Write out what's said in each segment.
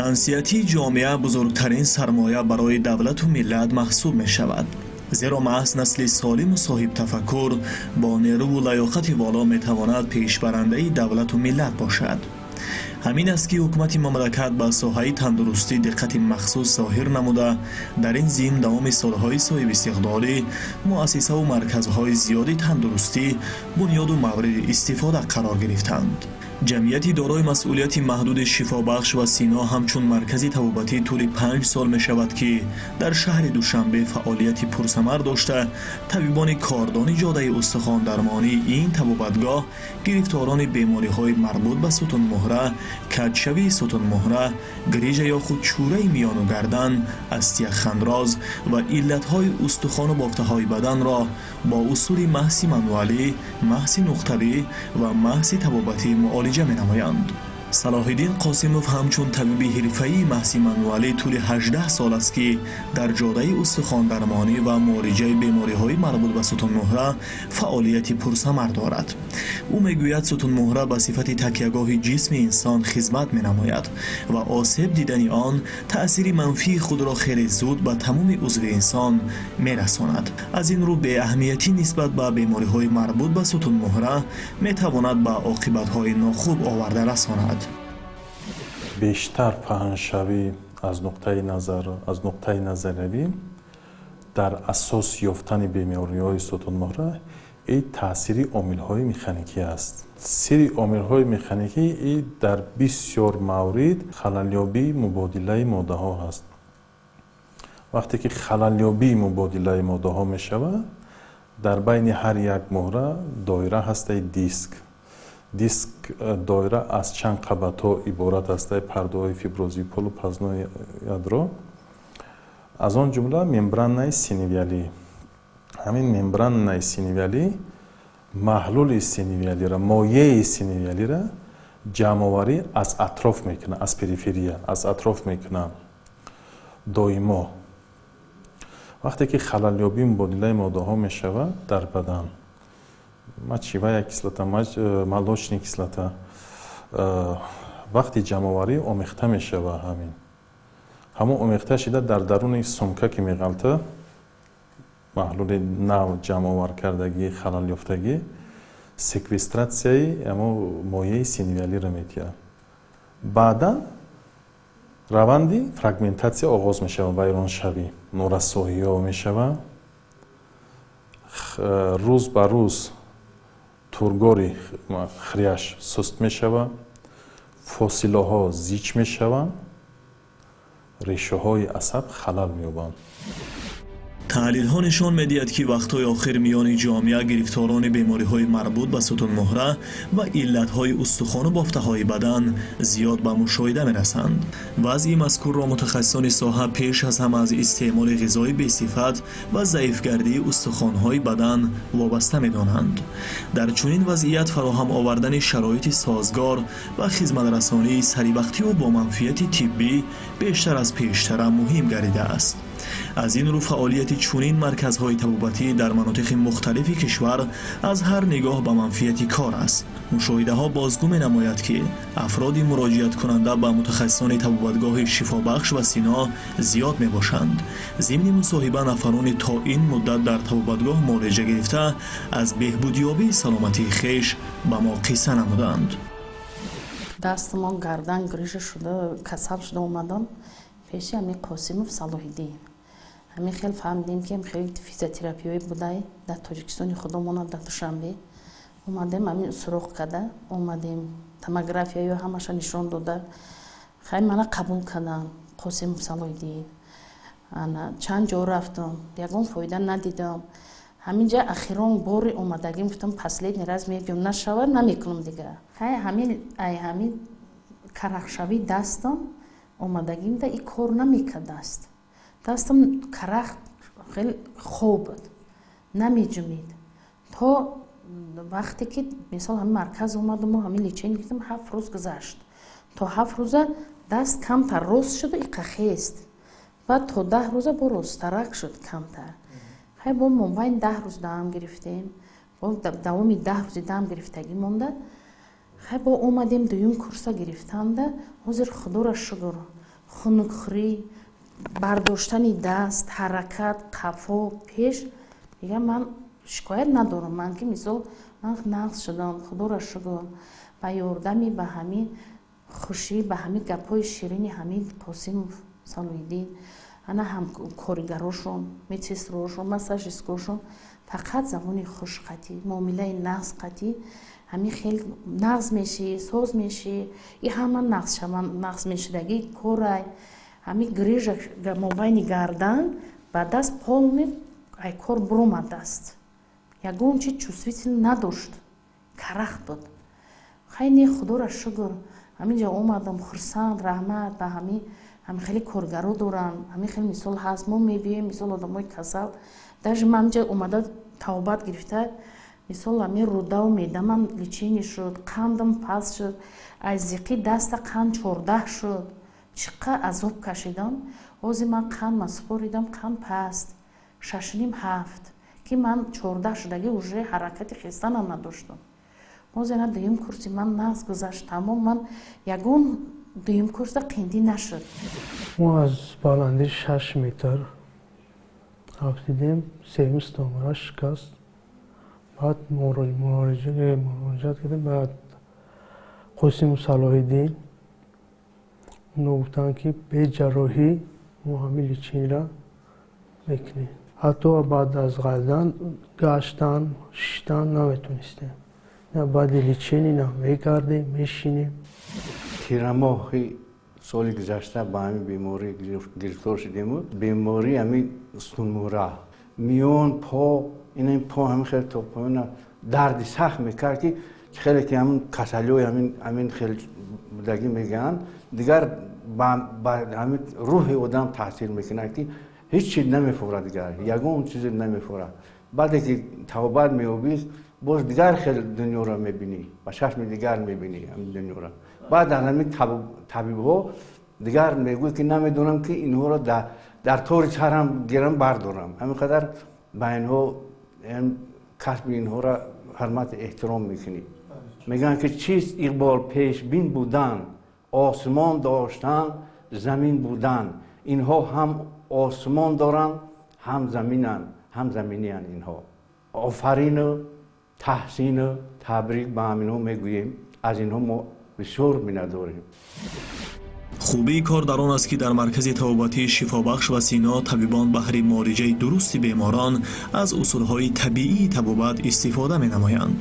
Тансиҳатии ҷомеа бузургтарин сармоя барои давлату миллат маҳсуб мешавад, зеро маҳз насли солиму соҳибтафаккур бо нерӯву лаёқати воло метавонад пешбарандаи давлату миллат бошад. Ҳамин аст, ки ҳукумати мамлакат ба соҳаи тандурустӣ диққати махсус зоҳир намуда, дар ин зимн давоми солҳои соҳибистиқлолӣ муассисаву марказҳои зиёди тандурустӣ бунёду мавриди истифода қарор гирифтанд. Ҷамъияти дорои масъулияти маҳдуди «Шифобахш ва Сино» ҳамчун маркази табобатӣ тӯли 5 сол мешавад, ки дар шаҳри Душанбе фаъолияти пурсамар дошта, табибони кордони ҷодаи устухондармонии ин табобатгоҳ гирифторони бемориҳои марбут ба сутунмуҳра, каҷшавии сутунмуҳра, грижа ё худ чӯраи миёну гардан, остеохондроз ва иллатҳои устухону бофтаҳои баданро бо усули маҳси мануалӣ, маҳси нуқтавӣ ва маҳси табобатӣ муолиҷа менамоянд. Салоҳиддин Қосимов ҳамчун табиби ҳирфаии маҳси мануалӣ тӯли 18 сол аст, ки дар ҷодаи устухондармонӣ ва муолиҷаи бемориҳои марбут ба сутунмуҳра фаъолияти пурсамар дорад. Ӯ мегӯяд, сутунмуҳра ба сифати такягоҳи ҷисми инсон хизмат менамояд ва осеб дидани он таъсири манфии худро хеле зуд ба тамоми узви инсон мерасонад. Аз ин рӯ беаҳамиятӣ нисбат ба бемориҳои марбут ба сутунмуҳра метавонад ба оқибатҳои нохуб оварда расонад. Бештар паҳншавӣ аз нуқтаи назариявӣ дар асос ёфтани бемориҳои сутунмуҳра и таъсири омилҳои механикӣ аст. Сири омилҳои механикӣ и дар бисёр маврид халалёбии мубодилаи моддаҳо ҳаст. Вақте ки халалёбии мубодилаи моддаҳо мешавад, дар байни ҳар як муҳра доира ҳастаи диск. Диск доира аз чанд қабатҳо иборат астаи пардаҳои фиброзии полуплазмовое ядро, аз он ҷумла мембранаи синовиалӣ. Ҳамин мембранаи синовиалӣ маҳлули синовиалиро, моеи синовиалиро ҷамъоварӣ аз атроф мекунад, аз периферия, аз атроф мекунад доимо. Вақте ки халалёбии мубодилаи моддаҳо мешавад дар бадан, мочевая кислота, молочная кислота, вақти ҷамъоварӣ омехта мешавад. Ҳамон омехта шида дар даруни сумка ки меғалта, маҳлули нав ҷамъоваркардагӣ, халалёфтагӣ секвестратсияи ҳамо моеи синовиалиро медиҳад. Баъдан раванди фрагментатсия оғоз мешавад, вайроншавӣ, норасоиҳо мешавад. Рӯз ба рӯз тургори хрящ суст мешавад, фосилаҳо зич мешаванд, решаҳои асаб халал меёбанд. Таҳлилҳо нишон медиҳад, ки вақтҳои охир миёни ҷомеа гирифторони бемориҳои марбут ба сутунмуҳра ва иллатҳои устухону бофтаҳои бадан зиёд ба мушоҳида мерасанд. Вазъи мазкурро мутахассисони соҳа пеш аз ҳама аз истеъмоли ғизои бесифат ва заифгардии устухонҳои бадан вобаста медонанд. Дар чунин вазъият фароҳам овардани шароити созгор ва хизматрасонии саривақтиву бо манфиати тиббӣ бештар аз пештара муҳим гардидааст. Аз ин рӯ фаъолияти чунин марказҳои табобатӣ дар манотиқи мухталифи кишвар аз ҳар нигоҳ ба манфиати кор аст. Мушоҳидаҳо бозгӯ менамояд, ки афроди муроҷиаткунанда ба мутахассисони табобатгоҳи «Шифобахш ва Сино» зиёд мебошанд. Зимни мусоҳиба нафарони то ин муддат дар табобатгоҳ муолиҷа гирифта аз беҳбудёбии саломатии хеш ба мо қисса намуданд. Дастамон, гардан грижа шуда, касал шуда омадам пеши ҳамин Қосимов Салоҳиддин. Ҳамин хел фаҳмидем, ки хеле физиотерапияи будай дар Тоҷикистони худомона, дар Душанбе. Омадем, ҳамин суроғ карда омадем, томографияю ҳамаша нишон дода, хай мана қабул кардам Қосимов Салоҳиддин. Ана чанд ҷо рафтам, ягон фоида надидам. Ҳаминҷа ахирон бори омадагим, гуфтам, последний раз мебиём, нашавад, намекунам дига. Хай ҳамин ай ҳамин карахшавӣ дастам омадагимда и кор намекард. Дастам карах, хеле хоб буд, намеҷумид. То вақте ки, мисол, ҳамин марказ омадаму ҳамин лечение гирифтам, 7 рӯз гузашт. То 7 рӯза даст камтар рост шуду иқахест, баъд то 10 рӯза бо росттарак шуд камтар. Хай, бо мобайн 10 рӯз дам гирифтем. Бо давоми 10 рӯзи дам гирифтагӣ монда, хай, бо омадем дуюм курса гирифтанда. Ҳозир, худоро шукр. Хунукхӯрӣ, бардоштани даст, ҳаракат, қафо, пеш, дига ман шикоят надорам. Ман ки, мисол, ман нағз шудам, худоро шукр, ба ёрдами, ба ҳамин хушӣ, ба ҳамин гапҳои ширини ҳамин Қосимов Салоҳиддин, ана ҳам коригарошон, медсестрошон, массажисткошон, фақат забони хуш қатӣ, муомилаи нағз қатӣ, ҳамин хел нағз мешӣ, соз мешӣ. И ҳама нағз мешудагӣ корай. Ҳамин грыжа мобайни гардан ба даст полный ай кор буромадааст, ягон чи чувствительно надошт, карахт буд. Хайни, худоро шукр, ҳаминҷа омадам, хурсанд. Раҳмат ба ҳамин, ҳамин хеле коргаро доранд, ҳамин хеле, мисол, ҳаст. Мо мебиёем, мисол, одамои касал. Даже ман ҳаминҷа омада табобат гирифта, мисол, ҳамин рӯдаву меъдамам лечение шуд, қандам паст шуд, аз зиқи даста қанд 14 шуд. Чӣ қа азоб кашидам. Ҳозир ман қандма супоридам, қанд паст, 6,5, 7, ки ман 14 шудагӣ уже ҳаракати хестанам надоштам. Ҳозир на, дуюм курси ман нағз гузашт, тамом, ман ягон дуюм курсда қиндӣ нашуд. Мо аз баландии 6 метр афтидем, сеюм стомара шикаст. Баъд муроҷиат кардем баъд Қосиму Салоҳиддин. Оно гуфтанд, ки бе ҷарроҳӣ мо ҳамин лечение ра мекунем. Ҳатто баъд аз ғалдан гаштан, шиштан наметонистем. Баъди лечение на мегардем, мешинем. Тирамоҳи соли гузашта ба ҳамин беморӣ гирифтор шудему. Беморӣ ҳамин сутунмӯҳра, миён, по, ина по ҳамин хел то поёна дарди сахт мекард, ки хеле ки ҳамин касалиҳои ҳамин хел будагӣ мегӯянд, дигар ба ҳамин рӯҳи одам таъсир мекунад, ки ҳеҷ чиз намефорад, дигар ягон чизе намефорад. Баъде ки табобат меёбӣ, боз дигар хел дунёро мебинӣ, ба чашми дигар мебинӣ ҳамин дунёро. Баъд аз ҳамин табибҳо дигар мегӯяд, ки намедонам, ки инҳоро дар тори сарам гирам бардорам. Ҳамин қадар ба инҳо, касби инҳоро ҳурмати эҳтиром мекунӣ. Мегӯянд, ки чист иқбол? Пешбин будан, осмон доштан, замин будан. Инҳо ҳам осмон доранд, ҳам заминанд, ҳам заминиянд инҳо. Офарину таҳсину табрик ба ҳаминҳо мегӯем. Аз инҳо мо бисёр миннатдорем. Хубии кор дар он аст, ки дар маркази табобатии «Шифобахш» ва «Сино» табибон баҳри муолиҷаи дурусти беморон аз усулҳои табиии табобат истифода менамоянд.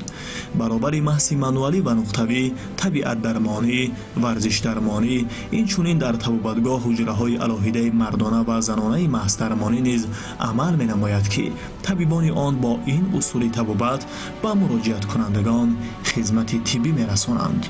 Баробари маҳси мануалӣ ва нуқтавӣ, табиатдармонӣ, варзишдармонӣ, инчунин дар табобатгоҳ ҳуҷраҳои алоҳидаи мардона ва занонаи маҳздармонӣ низ амал менамояд, ки табибони он бо ин усули табобат ба муроҷиаткунандагон хизмати тиббӣ мерасонанд.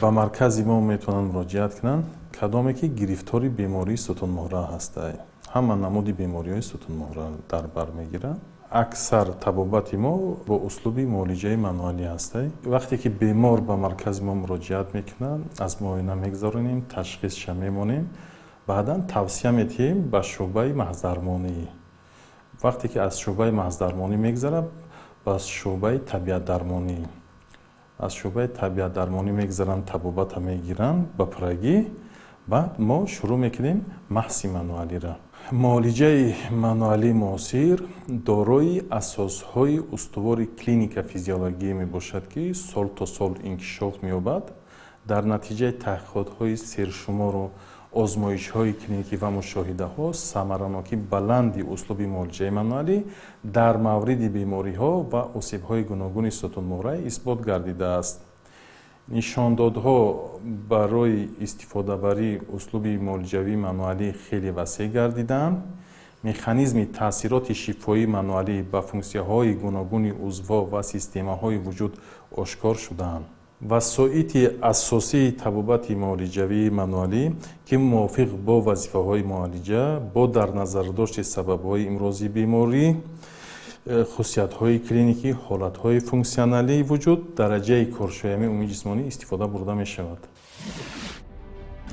Ба маркази мо метавонанд муроҷиат кунанд, кадоме ки гирифтори бемории сутунмуҳра ҳастай. Ҳама намуди бемориҳои сутунмуҳра дар бар мегирад. Аксар табобати мо бо услуби муолиҷаи мануалӣ ҳастай. Вақте ки бемор ба маркази мо муроҷиат мекунад, аз муоина мегузаронем, ташхисша мемонем, баъдан тавсия медиҳем ба шӯъбаи маҳздармонӣ. Вақте ки аз шӯъбаи маҳздармонӣ мегузарад, ба шӯъбаи табиатдармонӣ, аз шӯъбаи табиатдармонӣ мегузаранд, табобата мегиранд ба пуррагӣ, баъд мо шурӯъ мекунем маҳси мануалира. Муолиҷаи мануалии муосир дорои асосҳои устувори клиника физиология мебошад, ки сол то сол инкишоф меёбад. Дар натиҷаи таҳқиқотҳои сершумору озмоишҳои клиникӣ ва мушоҳидаҳо самаранокии баланди услуби муолиҷаи мануалӣ дар мавриди бемориҳо ва осебҳои гуногуни сутунмуҳра исбот гардидааст. Нишондодҳо барои истифодабарии услуби муолиҷавии мануалӣ хеле васеъ гардидаанд. Механизми таъсироти шифоии мануалӣ ба функсияҳои гуногуни узвҳо ва системаҳои вуҷуд ошкор шудаанд. Васоити асосии табобати муолиҷавии мануалӣ, ки мувофиқ бо вазифаҳои муолиҷа, бо дар назардошти сабабҳои имрӯзи беморӣ, хусусиятҳои клиникӣ, ҳолатҳои функсионалии вуҷуд, дараҷаи коршоямии умумии ҷисмонӣ истифода бурда мешавад.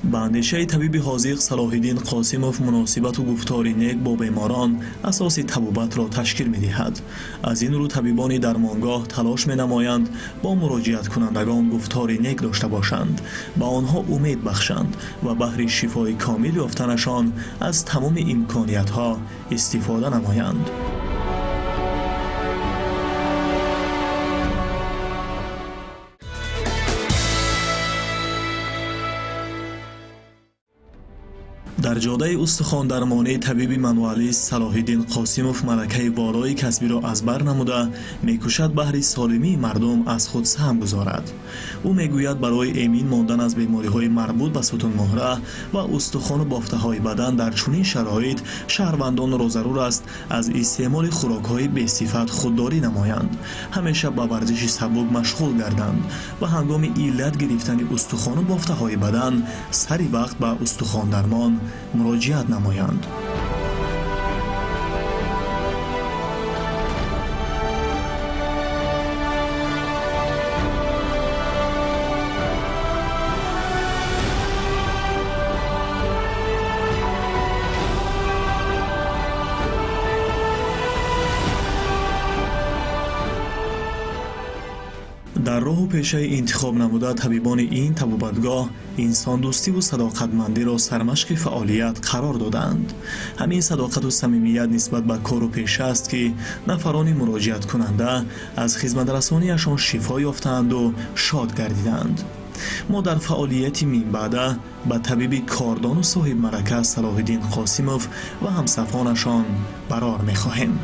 Ба андешаи табиби ҳозиқ Салоҳиддин Қосимов, муносибату гуфтори нек бо беморон асоси табобатро ташкил медиҳад. Аз ин рӯ табибони дармонгоҳ талош менамоянд бо муроҷиаткунандагон гуфтори нек дошта бошанд, ба онҳо умед бахшанд ва баҳри шифои комил ёфтанашон аз тамоми имкониятҳо истифода намоянд. Дар ҷодаи устухондармонии табиби мануалист Салоҳиддин Қосимов малакаи волои касбиро аз бар намуда мекӯшад баҳри солимии мардум аз худ саҳм гузорад. Ӯ мегӯяд, барои эмин мондан аз бемориҳои марбут ба сутунмуҳра ва устухону бофтаҳои бадан дар чунин шароит шаҳрвандонро зарур аст аз истеъмоли хӯрокҳои бесифат худдорӣ намоянд, ҳамеша ба варзиши сабук машғул гарданд ва ҳангоми иллат гирифтани устухону бофтаҳои бадан сари вақт ба устухондармон муроҷиат намоянд. Дар роҳу пешаи интихоб намуда табибони ин табобатгоҳ инсондӯстиву садоқатмандиро сармашқи фаъолият қарор додаанд. Ҳамин садоқату самимият нисбат ба кору пеша аст, ки нафарони муроҷиаткунанда аз хизматрасонияшон шифо ёфтаанду шод гардидаанд. Мо дар фаъолияти минбаъда ба табиби кордону соҳибмалака Салоҳиддин Қосимов ва ҳамсафонашон барор мехоҳем.